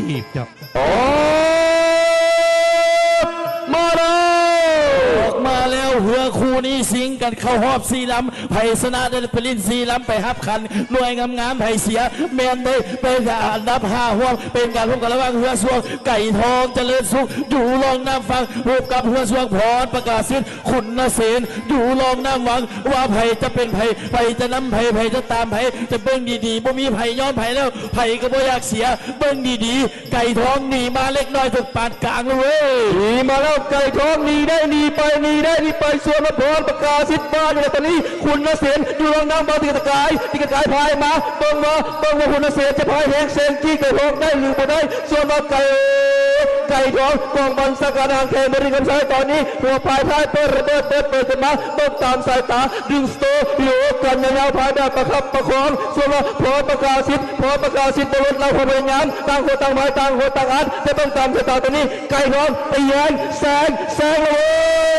ອີກເຈົ້າ ອອກມາແລ້ວ ອອກມາແລ້ວ ເຮືອຄູ່ນີ້ຊິງກັນເຂົ້າຮອບສີ່ລຳ ໃຜຊະນະໄດ້ໄປຫຼິ້ນສີ່ລຳ ໄປຮັບຂັນໜ່ວຍງາມໆ ໃຜເສຍແມ່ນໄດ້ໄປອັນດັບຫ້າຮອບ ເປັນການພົບກັນລະຫວ່າງເຮືອຊ່ວງໄກ່ທອງຈະເລີນສຸກ ຢູ່ລ່ອງນ້ຳຝັ່ງ ພົບກັບເຮືອຊ່ວງພອນປະກາສິດ ຄຸນນະເສນ ຢູ່ລ່ອງນ້ຳວັງ ວ່າໃຜຈະເປັນໃຜ ໃຜຈະນຳໃຜ ໃຜຈະຕາມໃຜ ຈະເບິ່ງດີໆ ບໍ່ມີໃຜຍອມໃຜແລ້ວ ໃຜກໍບໍ່ຢາກເສຍ ເບິ່ງດີໆ ໄກ່ທອງໜີມາເລັກນ້ອຍ ຖືກປານກາງແລ້ວເວີຍ ໜີມາແລ້ວ ໄກ່ທອງໜີໄດ້ໜີໄປ ໜີໄດ້ໜີໄປ ສ່ວນວ່າພອນປະກາສິດ ວ່າຢູ່ໃນຕອນນີ້ ຄຸນນະເສນ ຢູ່ລ່ອງນ້ຳວັງ ຕິກະຕະກາຍ ຕິກະຕະກາຍພາຍມາ ເບິ່ງວ່າ ເບິ່ງວ່າຄຸນນະເສນຈະພາຍແຮງແຊງຈີ້ໄກ່ທອງໄດ້ຫຼືບໍ່ໄດ້ ສ່ວນວ່າໄກ່ ໄກ່ທອງ ກອງບັນຊາການທະຫານແຂວງບໍລິຄຳໄຊ ຕອນນີ້ ຫົວພາຍທ້າຍເປີດລະເບີດ ເປີດເປີດຂຶ້ນມາ ເບິ່ງຕາມສາຍຕາ ດຶງສະໂຕ ວິດີໂອກັນຍາວໆ ພາຍແບບປະຄັບປະຄອງ ສ່ວນວ່າພອນປະກາສິດ ພອນປະກາສິດ ບໍ່ລົດລະຄວາມພະຍາຍາມ ຕ່າງຄົນຕ່າງພາຍ ຕ່າງຄົນຕ່າງອັດ ແຕ່ເບິ່ງຕາມສາຍຕາຕອນນີ້ ໄກ່ທອງ ຕີແຮງ ແຊງ ແຊງລະເວີ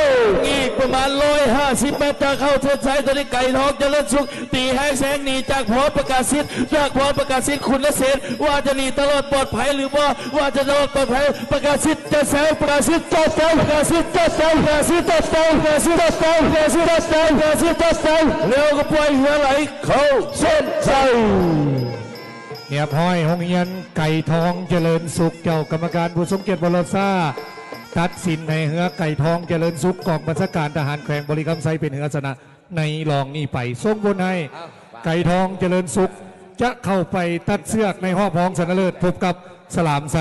ຍ ອີກປະມານຮ້ອຍຫ້າສິບແມັດຈະເຂົ້າເສັ້ນໄຊ ຕອນນີ້ໄກ່ທອງຈະເລີນສຸກ ຕີແຮງແຊງໜີຈາກພອນປະກາສິດ ຈາກພອນປະກາສິດ ຄຸນນະເສນ ວ່າຈະໜີຕະຫຼອດປອດໄພຫຼືບໍ່ ວ່າຈະຕະຫຼອດປອດໄພ ປະກາສິດຈະແຊງ ປະກາສິດຈະແຊງ ປະກາສິດຈະແຊງ ປະກາສິດຈະແຊງ ປະກາສິດຈະແຊງ ປະກາສິດຈະແຊງ ປະກາສິດຈະແຊງ ແລ້ວກໍປ່ອຍເຮືອໄຫຼເຂົ້າເສັ້ນໄຊ ຮຽບຮ້ອຍ ໂຮງຮຽນໄກ່ທອງຈະເລີນສຸກ ເຈົ້າກຳມະການຜູ້ຊົງກຽດບໍ່ລໍຊ້າ ຕັດສິນໃຫ້ເຮືອໄກ່ທອງຈະເລີນສຸກ ກອງບັນຊາການທະຫານແຂວງບໍລິຄຳໄຊ ເປັນເຮືອຊະນະ ໃນລອງນີ້ໄປ ສົ່ງຜົນໃຫ້ ເອົ້າ ໄກ່ທອງຈະເລີນສຸກ ຈະເຂົ້າໄປຕັດເຊືອກໃນຮອບຮອງຊະນະເລີດ ພົບກັບສະຫຼາມໄຊ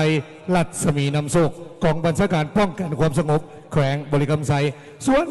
ລັດສະໝີນຳໂຊກ ກອງບັນຊາການປ້ອງກັນຄວາມສະຫງົບແຂວງບໍລິຄຳໄຊ ສ່ວນ